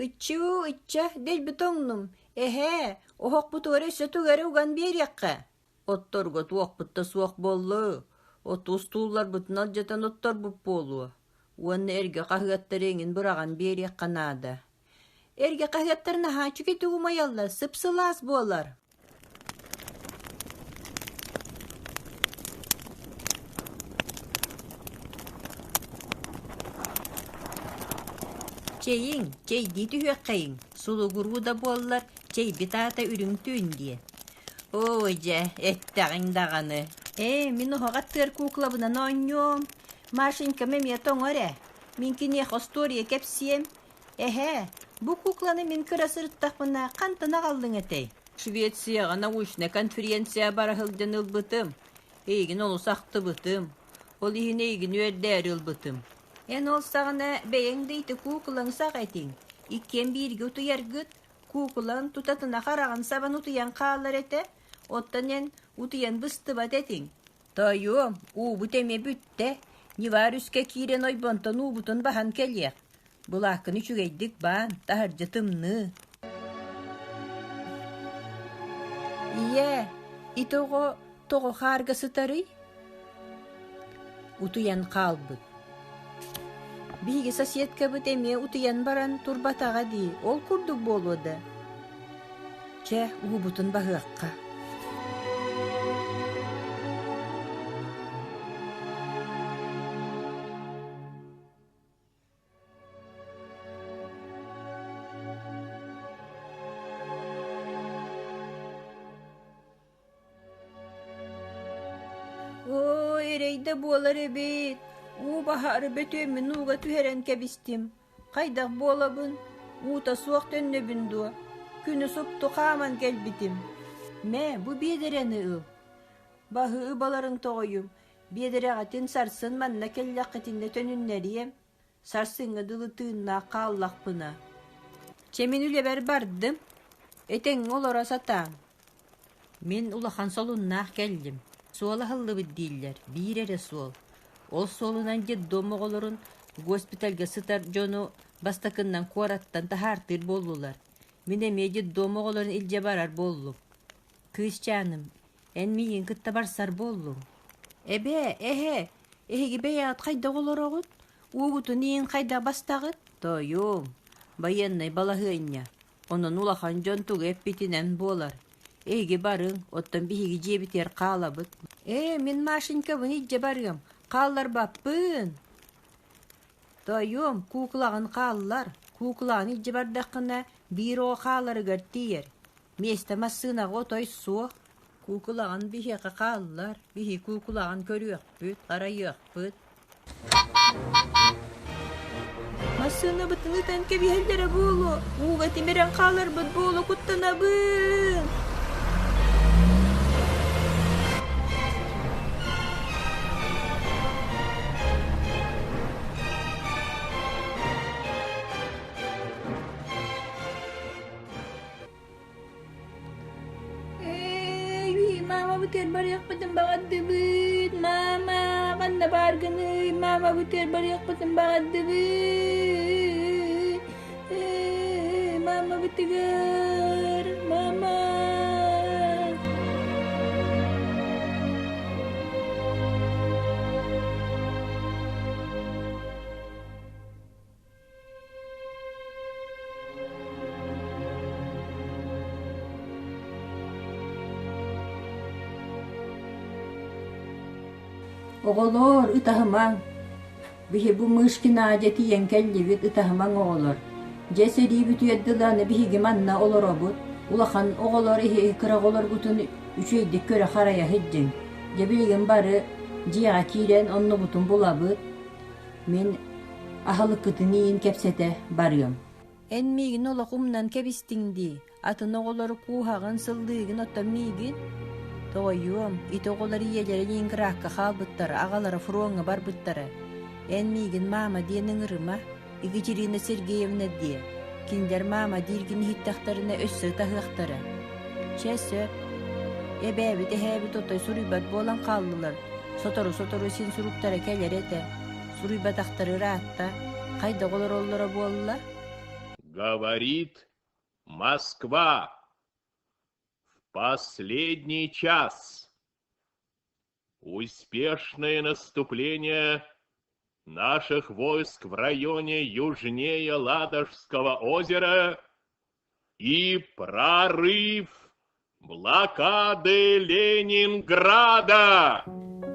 Ыччуу, ычча, дэлби тоҥнум. Эһээ, оһохпутугар өссө тугу эрэ уган биэриэххэ. Отторго туохпут да суох буолла. Оту устуулларбытын алдьатан отторбут буолуо. Уонна эргэ хаһыаттары эҥин быраҕан биэриэххэ наада. Эргэ хаһыаттар наһаа үчүгэйдик умайаллар, сып-сылаас буолар. Чэйиҥ, чэйдии түһүөххэйиҥ, сулугуруу да буоллар, чэйбит аата үрүҥ түүн диэн. Оо, дьэ, эттэҕиҥ даҕаны. Ээ, мин оһох аттыгар куукулабынан оонньуом. Машенькам эмиэ тоҥор ээ. Мин киниэхэ остуоруйа кэпсиэм. Эһээ, бу кукланы мин кыра сырыттахпына хантан аҕаллыҥ этэй? Швецияҕа научнай конференция бара сылдьан ылбытым. Эйигин олус ахтыбытым. Ол иһин эйигин үөрдээри ылбытым. Эн ол саҕана бэйэҥ да ити куукулаҥ сах этиҥ. Иккиэн бииргэ утуйаргыт, куукулаҥ тутатына хараҕын сабан утуйан хаалар этэ, оттон эн утуйан быстыбат этиҥ. Тоойуом, уубут эмиэ бүттэ. Ньываар үскэ киирэн ойбонтон уубутун баһан кэлиэх. Былааккын үчүгэйдик баан, таһырдьа тымныы. Ийээ, ити оҕо тоҕо хаарга сытарый? Утуйан хаалбыт. Биһиги соседкабыт эмиэ утуйан баран турбатаҕа дии, ол курдук буолуо да? Чэ, уубутун баһыахха. Оо, эрэйдэ буолар эбит. Уу баһаары бөтүөммүн ууга түһэрэн кэбистим. Хайдах буолабын? Уута суох төннөбүн дуо? Күнү супту хааман кэлбитим. Мэ, бу биэдэрэни ыл. Баһыы-баларыҥ тоҕойум, биэдэрэҕитин сарсын манна кэллэххитинэ төнүннэриэм. Сарсыҥҥа дылы тыыннаах хааллахпына. Чэ, мин үлэбэр бардым. Этэҥҥэ олоро сатааҥ. Мин улахан солуннаах кэллим. Суол аһыллыбыт дииллэр, биир эрэ суол. Ол суолунан детдом оҕолорун госпитальга сытар дьону бастакыннан куораттан таһаартыыр буоллулар. Мин эмиэ детдом оҕолорун илдьэ барар буоллум. Кыысчааным, Эн миигин кытта барсар буоллуҥ. Эбээ, эһээ, эһиги бэйэҕит хайдах олороҕут? Уугутун иин хайдах бастаҕыт? Тоойуом, байыаннай балаһыанньа. Онон улахан дьон тугу эппитинэн буолар. Эһиги барыҥ, оттон биһиги дьиэбитигэр хаалабыт. Ээ, мин Машенькабын илдьэ барыам, хаалларбаппын. Тоойуом, куукулаҕын хааллар. Куукулаҕын илдьэ бардаххына, биир оҕо хааларыгар тиийэр. Миэстэ массыынаҕа отой суох, куукулаҕын биһиэхэ хааллар, биһи куукулаҕын көрүөхпүт, харайыахпыт. Массыынабытын ытан кэбиһэллэрэ буолуо, ууга тимирэн хааларбыт буолуо куттанабын. Ээ, маамабытыгар барыахпытын баҕардыбыт, маама, ханна бааргыный, маамабытыгар барыахпытын баҕардыбыт, ээ, маамабытыгар, маама. Оҕолоор, ытаһымаҥ! Биһи бу Мышкин Надя тиийэн кэллибит, ытаһымаҥ оҕолор. Дьэ сэрии бүтүөр дылы аны биһиги манна олоробут. Улахан оҕолор иһи кыра оҕолоргутун үчүгэйдик көрө-харайа сылдьыҥ. Дьэ билигин бары дьиэҕэ киирэн оннубутун булабыт. Мин аһылыккытын иин кэпсэтэ барыам. Эн миигин олох умнан кэбистиҥ дии, атын оҕолору кууһаҕын, сыллыыгын, оттон миигин? Тоҕойуом, ити оҕолор ийэлэрэ Ленинградка хаалбыттара, аҕалара фроҥҥа барбыттара. Эн миигин маама диэн ыҥырыма, Екатерина Сергеевна диэ. Кинилэр маама дииргин иһиттэхтэринэ өссө ытаһыахтара. Чэ, сөп. Эбээбит, эһээбит отой суруйбат буолан хааллылар. Сотору-сотору син суруктара кэлэр этэ. Суруйбатахтара ыраатта, хайдах олороллоро буолла? Говорит Москва. В последний час. Успешное наступление наших войск в районе южнее Ладожского озера и прорыв блокады Ленинграда!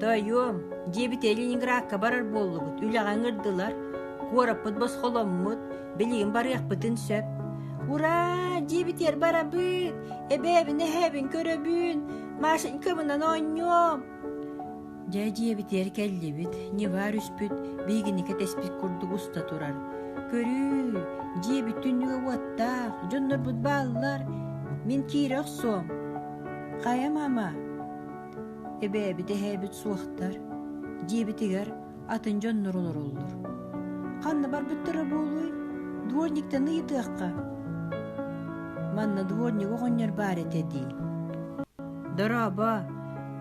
Тоойуом, дьиэбит Ленинградка барар буоллубут, үлэҕэ ыҥырдылар, куораппыт босхоломмут, билигин барыахпытын сөп. Ураа, дьиэбитигэр барабыт, эбээбин эһээбин көрөбүн, Машенькабынан оонньуом. Дьэ дьиэбитигэр кэллибит, Нева өрүспүт биһигини кэтэспит курдук уста турар. Көрүүй, дьиэбит түннүгэ уоттаах, дьоннорбут бааллар, мин киирэ охсуом. Хайа, мама? Эбээбит эһээбит суохтар. Дьиэбитигэр атын дьоннор олороллор. Ханна барбыттара буолуой? Дворниктан ыйытыахха. Манна дворник оҕонньор баар этэ дии. Дорообо,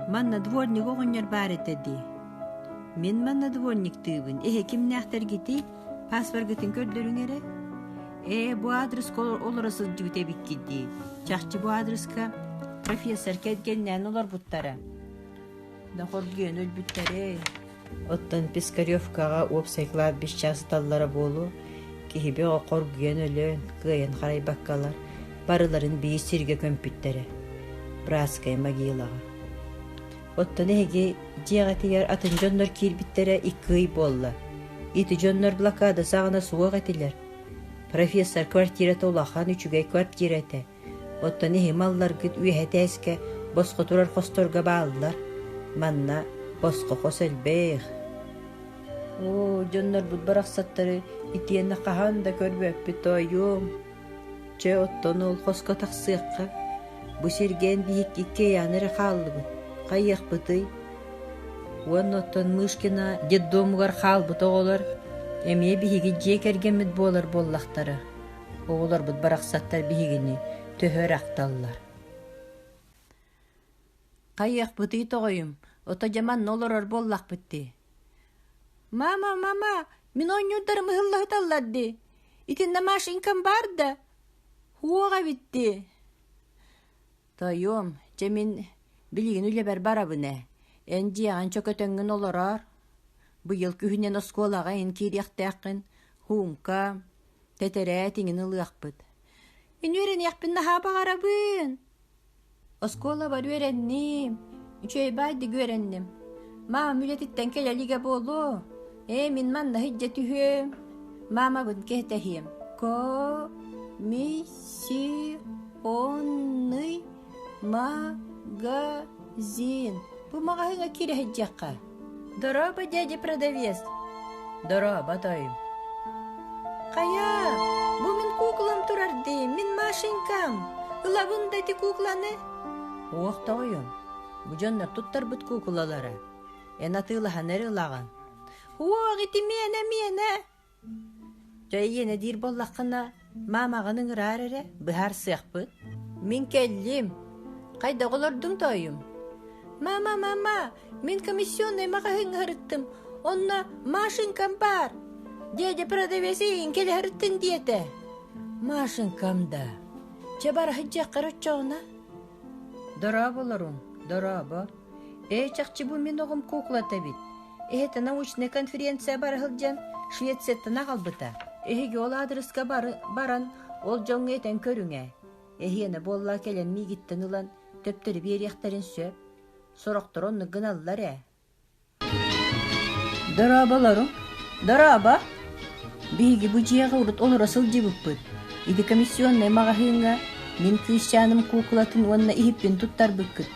манна дворник оҕонньор баар этэ дии. Мин манна дворниктыыбын. Эһэ кимнээхтэргитий? Паспоргытын көрдөрүҥ эрэ. Ээ, бу аадырыска олоро сылдьыбыт эбиккит дии. Чахчы бу аадырыска профессор кэргэннээн олорбуттара. Дохоргуйан өлбүттэрэй. Оттон Пискаревкаҕа уопсай кладбище сыталлара буолуо, киһи бөҕө хоргуйан өлөн, кыайан харайбаккалар, барыларын биир сиргэ көмпүттэрэ, братская могилаҕа. Оттон эһиги дьиэҕитигэр атын дьоннор киирбиттэрэ икки ый буолла. Ити дьоннор блокада саҕана суох этилэр. Профессор квартирата улахан үчүгэй квартира этэ. Оттон эһи малларгыт үөһэ этээскэ босхо турар хосторго бааллар. Манна босхо хос элбэх. Оо, дьоннорбут барахсаттары итиэннэ хаһан да көрбөппүт тоойуом. Чэ, оттон ол хоско тахсыахха. Бу сиргэ эн биһикки иккиэйэҕин эрэ хааллыбыт. Хайыахпытый? Уонна оттон Мышкина детдомугар хаалбыт оҕолор эмиэ биһиги дьиэ кэргэммит буолар буоллахтара. Оҕолорбут барахсаттар биһигини төһө эрэ ахталлар. Хайыахпытый тоҕойум, ото дьэ манна олорор буоллахпыт дии. Мама, мама, мин оонньуурдарым ыһыллаһыталлар дии. Итиннэ Машенькам баар да? Һуох эбит дии. Тоойуом, дьэ мин билигин үлэбэр барабын ээ. Эн дьиэҕин чөкөтөҥҥүн олороор. Быйыл күһүнүн оскуолаҕа эн киириэхтээххин. Һуумка, тэтэрээт иҥин ылыахпыт. Мин үөрэниэхпин наһаа баҕарабын. Оскуолабар үөрэнним, үчүгэй баайдык үөрэнним. Маамам үлэтиттэн кэлэ илигэ буолуо. Ээ, мин манна иһирдьэ түһүөм. Маамабын кэтэһиэм. Комиссионный магазин. Бу маҕаһыыҥҥа киирэ сылдьыахха. Дорообо, дядя продавец. Дорообо, тоойум. Хайа, бу мин куклам турар дии, мин Машенькам. Ылабын да ити кукланы. Уох, тоойум, бу дьоннор туттарбыт куукулалара. Эн атыылаһан эрэ ылаҕын. Уох, ити миэнэ, миэнэ. Дьэ ийэнэ диир буоллаххына, маамаҕын ыҥыраар эрэ, быһаарсыахпыт. Мин кэллим. Хайдах олордуҥ тоойум? Мама, мама, мин комиссионнай маҕаһыыҥҥа сырыттым. Онно Машенькам баар. Дядя продавец эйигин кэлэ сырыттын диэтэ. Машенькам да. Чэ бара сылдьыаххар оччоҕуна. Дорооболоруҥ, дорообо. Ээ, чахчы бу мин оҕом куклата эбит. Эһэтэ научнай конференция бара сылдьан Швецияттан аҕалбыта. Эһиги ол аадырыска баран ол дьоҥҥо этэн көрүҥ ээ. Эһиэнэ буолла кэлэн миигиттэн ылан төптөрү биэриэхтэрин сөп. Сорохтор оннук гыналлар ээ. Дорооболоруҥ. Дорообо. Биһиги бу дьиэҕэ урут олоро сылдьыбыппыт. Ити комиссионнай маҕаһыыҥҥа мин кыысчааным куукулатын уонна иһиппин туттарбыккыт.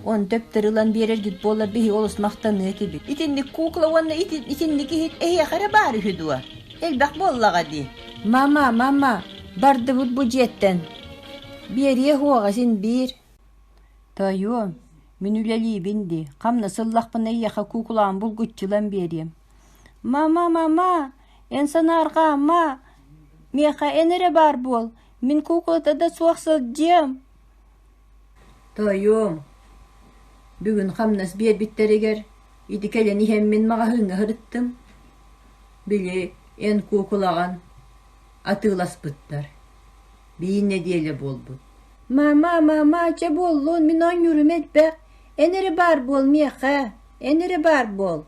Он төптөрү ылан биэрэргит буоллар биһиги олус махтаныа этибит. Итинник кукла уонна итинник иһит эһиэхэ эрэ баар үһү дуо? Элбэх буоллаҕа дии. Мама, мама, бардыбыт бу дьиэттэн. Биэриэ суоҕа син биир. Тоойуом, мин үлэлиибин дии, хамнас ыллахпына эйиэхэ куукулаҕын булгуччу ылан биэриэм. Мама, мама, эн санаарҕаама, миэхэ эн эрэ баар буол, мин куукулата да суох сылдьыам. Тоойуом, бүгүн хамнас биэрбиттэригэр ити кэлэн иһэммин маҕаһыыҥҥа сырыттым. Били, эн куукулаҕын. Атыыласпыттар. Биир нэдиэлэ буолбут. «Мама, мама, чэ буоллун, мин оонньуурум элбэх. Эн эрэ баар буол миэхэ, эн эрэ баар буол».